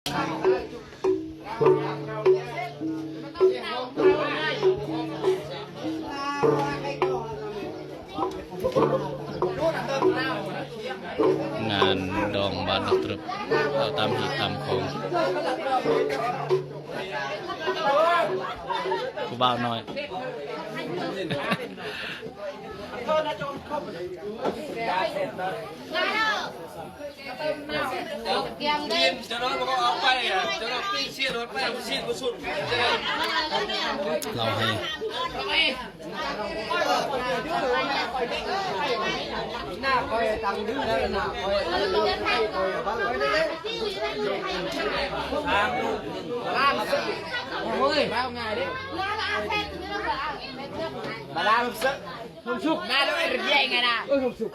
ງານດອງບ້ານດອກຕຣຶບ ເອົາຕາມຮີດຕາມຄອງ ຜູ້ບ່າວນ້ອຍ. ເຈົ້ານ້ອຍມັນກໍເອົາໄປ ເຈົ້ານ້ອຍປີ້ງຊີ້ນໄປ ຊີ້ນບໍ່ສຸດ ເລົ່າໃຫ້ ໜ້າຂ້ອຍຕັ້ງຢູ່ນັ້ນ ໜ້າຂ້ອຍ ໂອ້ຍ ເວົ້າງ່າຍເດ້ ມາດາມ ຫຸມສຸກ ໜ້າໂດຍແຍ່ງໄງນະ ເອີ ຫຸມສຸກ.